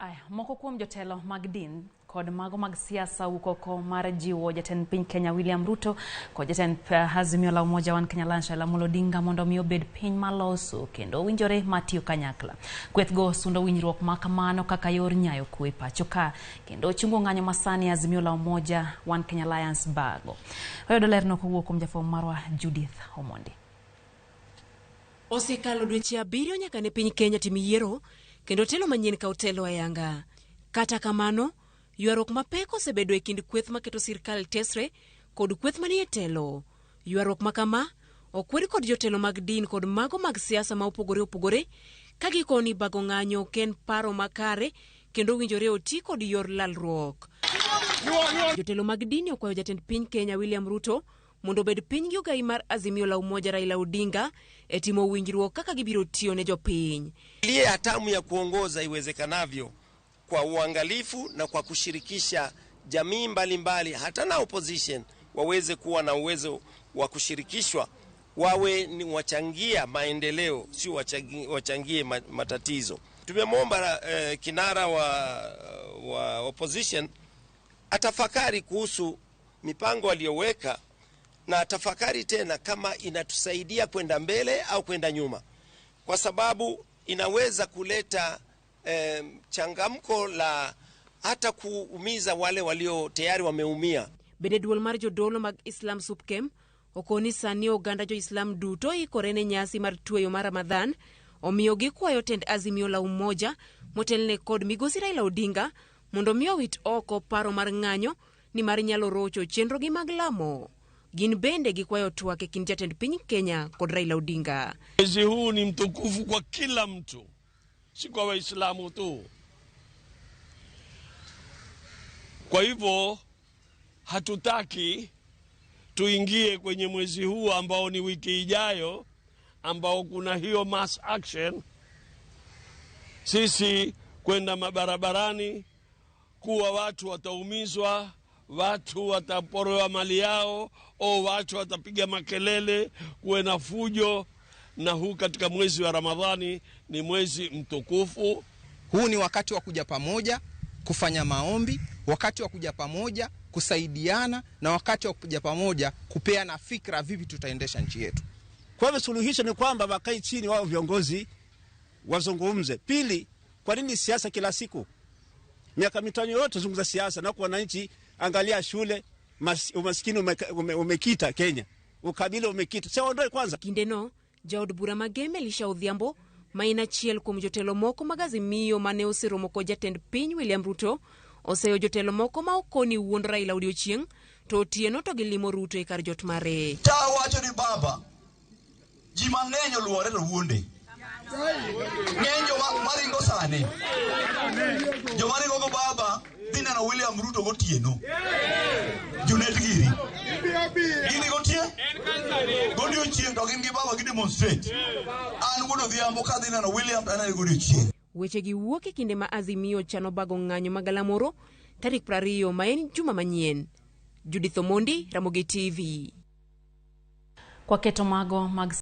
Aya, moko kuom jotelo mag din kod mago mag siasa owuok oko mar jiwo jatend piny Kenya William Ruto kod jatend Azimio la Umoja One Kenya Alliance Raila Amolo Odinga mondo mi obed piny maloso kendo owinjore matiyo kanyakla. Kwethgo sundo winjruok ma kamano kaka yor nyayo kwe pacho ka kendo chungo ng'anyo masani Azimio la Umoja One Kenya Alliance bago. Wayudo lerno kowuok kuom jafwambo marwa Judith Omondi. Osekalo dweche abiriyo nyaka ne piny Kenya tim yiero kendo telo manyien kaw telo ayanga. Kata kamano, ywaruok mapek osebedo e kind kweth maketo sirkal tesre kod kweth manie telo. Ywaruok ma kama okwed kod jotelo mag din kod mago mag siasa ma opogore opogore ka gikoni bago ng'anyo ok en paro makare kendo owinjore oti kod yor lalruok. Jotelo mag dini okwayo jatend piny Kenya William Ruto mondo obed piny gi ogai mar Azimio la Umoja Raila Odinga e timo winjruok kaka gibiro tiyo ne jopiny. Liye hatamu ya kuongoza iwezekanavyo kwa uangalifu na kwa kushirikisha jamii mbalimbali mbali, hata na opposition waweze kuwa na uwezo wa kushirikishwa, wawe ni wachangia maendeleo, sio wachangie matatizo. Tumemwomba kinara wa opposition atafakari kuhusu mipango aliyoweka na tafakari tena kama inatusaidia kwenda mbele au kwenda nyuma, kwa sababu inaweza kuleta changamko la hata kuumiza wale walio tayari wameumia. Bende duol mar jodolo mag Islam Supkem okoni sani oganda jo-Islam duto ikore ne nyasi mar tweyo mar Ramadhan, omiyo gikwayo tend Azimio la Umoja motelne kod migosi Raila Odinga mondo mi owit oko paro mar ng'anyo nimar nyalo rocho chenrogi mag lamo. Gin bende gikwayo twak e kind jatend piny Kenya kod Raila Odinga. Mwezi huu ni mtukufu kwa kila mtu, si kwa Waislamu tu. Kwa hivyo hatutaki tuingie kwenye mwezi huu ambao ni wiki ijayo, ambao kuna hiyo mass action, sisi kwenda mabarabarani kuwa watu wataumizwa, watu wataporoa mali yao, au watu watapiga makelele, kuwe na fujo. Na huu katika mwezi wa Ramadhani ni mwezi mtukufu. Huu ni wakati wa kuja pamoja kufanya maombi, wakati wa kuja pamoja kusaidiana, na wakati wa kuja pamoja kupeana fikra vipi tutaendesha nchi yetu. Kwa hivyo suluhisho ni kwamba wakae chini wao viongozi wazungumze. Pili, kwa nini siasa kila siku? Miaka mitano yote zungumza siasa na kwa wananchi, angalia shule, umaskini umekita Kenya, ukabila umekita. Sasa ondoe kwanza. Kindeno, jaod bura Magem Elisha Odhiambo ma en achiel kuom jotelo moko mag Azimio mane oseromo kod jatend piny William Ruto oseyo jotelo moko ma okoni wuond Raila odiochieng' to otieno to gilimo Ruto e kar jot mare. Ta wacho ni baba, ji mang'eny oluore to wuonde. Ng'eny joma maringo sani. Joma ringo go baba dhi neno William Ruto gotieno. Junet giri. Gini gotieno. Godiochieng' to gin gi baba gi demonstrate. An wuod Odhiambo kadhi neno William to anene godiochieng'. Wechegi wuok e kinde ma Azimio chano bago ng'anyo ma galamoro tarik 20 ma en juma manyien. Judith Omondi, Ramogi TV. Kwa keto mago mag